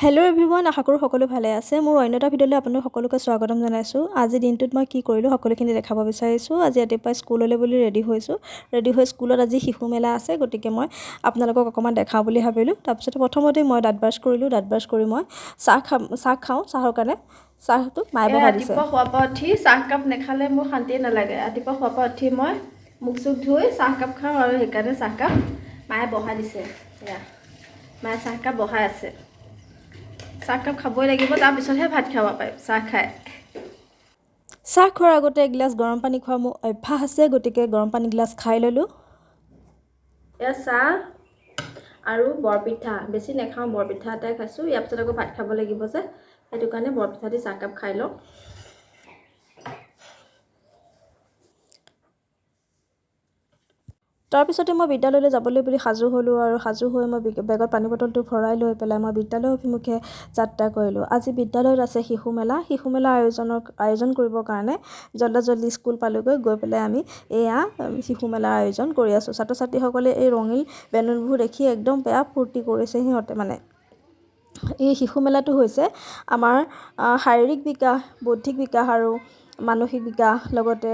Hello' everyone, আশা কৰোঁ সকলো ভালে আছে। মোৰ অন্য এটা ভিডিঅ'লৈ আপোনালোক সকলোকে স্বাগতম জনাইছোঁ। আজি দিনটোত মই কি কৰিলোঁ সকলোখিনি দেখাব বিচাৰিছোঁ। আজি ৰাতিপুৱা স্কুললৈ বুলি ৰেডি হৈছোঁ। ৰেডি হৈ স্কুলত আজি শিশু মেলা আছে, গতিকে মই আপোনালোকক অকণমান দেখাওঁ বুলি ভাবিলোঁ। তাৰপিছতে প্ৰথমতে মই দাঁত ব্ৰাছ কৰিলোঁ। দাঁত ব্ৰাছ কৰি মই চাহ খাম, চাহ খাওঁ। চাহৰ কাৰণে চাহটো মায়ে বহাই দিছে। ৰাতিপুৱা শোৱাৰ পৰা উঠি চাহকাপ নাখালে মোৰ শান্তিয়ে নালাগে। ৰাতিপুৱা শোৱাৰ পৰা উঠি মই মুখ চুখ ধুই চাহকাপ খাওঁ আৰু সেইকাৰণে চাহকাপ মায়ে বহাই দিছে। এয়া মায়ে চাহকাপ বহাই আছে। চাহকাপ খাবই লাগিব, তাৰপিছতহে ভাত খাব পাৰিম চাহ খাই। চাহ খোৱাৰ আগতে এগিলাচ গৰম পানী খোৱা মোৰ অভ্যাস আছে, গতিকে গৰম পানী গিলাচ খাই ল'লোঁ। এয়া চাহ আৰু বৰপিঠা, বেছি নাখাওঁ, বৰপিঠা এটাই খাইছোঁ। ইয়াৰ পিছত আকৌ ভাত খাব লাগিব যে, সেইটো কাৰণে বৰপিঠা দি চাহকাপ খাই লওঁ। তাৰপিছতে মই বিদ্যালয়লৈ যাবলৈ বুলি সাজু হ'লোঁ আৰু সাজু হৈ মই বেগত পানী বটলটো ভৰাই লৈ পেলাই মই বিদ্যালয় অভিমুখে যাত্ৰা কৰিলোঁ। আজি বিদ্যালয়ত আছে শিশু মেলা। শিশু মেলা আয়োজন কৰিবৰ কাৰণে জল্দা জল্দি স্কুল পালোগৈ। গৈ পেলাই আমি এয়া শিশু মেলাৰ আয়োজন কৰি আছোঁ। ছাত্ৰ ছাত্ৰীসকলে এই ৰঙীন বেলুনবোৰ দেখি একদম বেয়া ফূৰ্তি কৰিছে সিহঁতে। মানে এই শিশু মেলাটো হৈছে আমাৰ শাৰীৰিক বিকাশ, বৌদ্ধিক বিকাশ আৰু মানসিক বিকাশ, লগতে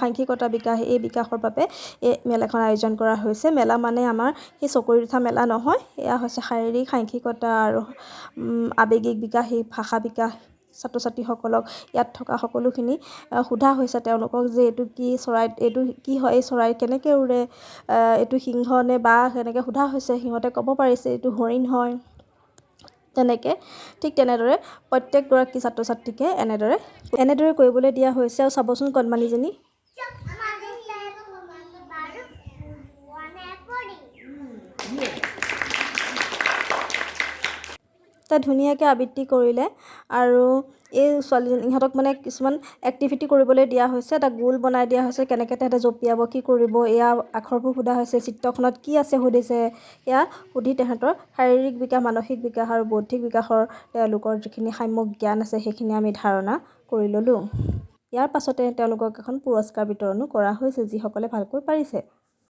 সাংখ্যিকতা বিকাশ, এই বিকাশৰ বাবে এই মেলাখন আয়োজন কৰা হৈছে। মেলা মানে আমাৰ সেই চকৰিত উঠা মেলা নহয়, এয়া হৈছে শাৰীৰিক, সাংখ্যিকতা আৰু আৱেগিক বিকাশ, এই ভাষা বিকাশ। ছাত্ৰ ছাত্ৰীসকলক ইয়াত থকা সকলোখিনি সোধা হৈছে তেওঁলোকক যে এইটো কি চৰাই, এইটো কি হয়, এই চৰাই কেনেকৈ উৰে, এইটো সিংহ নে বাঘ, এনেকৈ সোধা হৈছে। সিহঁতে ক'ব পাৰিছে এইটো হৰিণ হয়। তেনেকৈ ঠিক তেনেদৰে প্ৰত্যেকগৰাকী ছাত্ৰ ছাত্ৰীকে এনেদৰে কৰিবলৈ দিয়া হৈছে। আৰু চাবচোন কণমানিজনী। তাই ধুনীয়াকৈ আবৃত্তি কৰিলে। আৰু এই ছোৱালীজনী, ইহঁতক মানে কিছুমান এক্টিভিটি কৰিবলৈ দিয়া হৈছে। এটা গোল বনাই দিয়া হৈছে, কেনেকৈ তেহেঁতে জঁপিয়াব, কি কৰিব, এয়া আখৰবোৰ সোধা হৈছে, চিত্ৰখনত কি আছে সুধিছে। এয়া সুধি তেহেঁতৰ শাৰীৰিক বিকাশ, মানসিক বিকাশ আৰু বৌদ্ধিক বিকাশৰ তেওঁলোকৰ যিখিনি সাম্যক জ্ঞান আছে সেইখিনি আমি ধাৰণা কৰি ল'লোঁ। ইয়াৰ পাছতে তেওঁলোকক এখন পুৰস্কাৰ বিতৰণো কৰা হৈছে, যিসকলে ভালকৈ পাৰিছে।